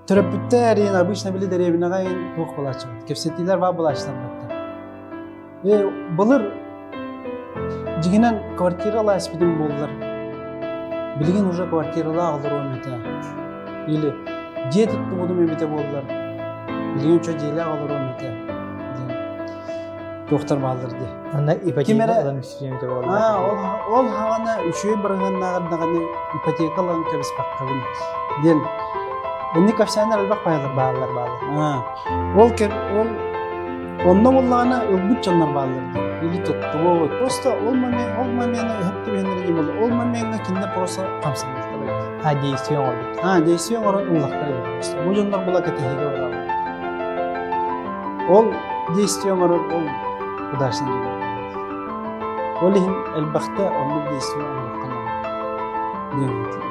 Төрөппүттэр иин обычно били дэриэбинэҕэ иин туох буолааччыбыт, кэпсэтиилэр баар буолааччылар баттар. Э, былыр дьиҥинэн квартира ыласпытым буоллар, билигин уже квартиралаах олоруом этэ. Или дьиэ туттубутум эбитэ буоллар, билигин чо дьиэлээх олоруом этэ диэн туохтар бааллар дии. Анна Ким ипотека эрэ ылан үстүнэ эбитэ буоллар. Аа, ол ол хаҕана үчүгэй бырыһыаннааҕар даҕаны ипотека ылан кэбиспэккэбин диэн инник кэпсээннэр элбэх баайалар Бааллар, бааллар. Аа, ол кэр ол онно буоллаҕына ылбыт дьоннор бааллар дии. Или туттубут. Просто ол момент ол момены өһөп түбэһиннэрин буолла. Ол момеҥҥа кинилэр просто хамсаныахтара эбит. А, действие оҥорбут. Аа, действие оҥорон ыллахтара эбит просто. Бу дьоннор була кэтэһиигэ бараллар. Ол действие оҥорор ол удачный дьон. Ол иһин элбэхтэ оннук действие оҥоруохха наада диэн этим.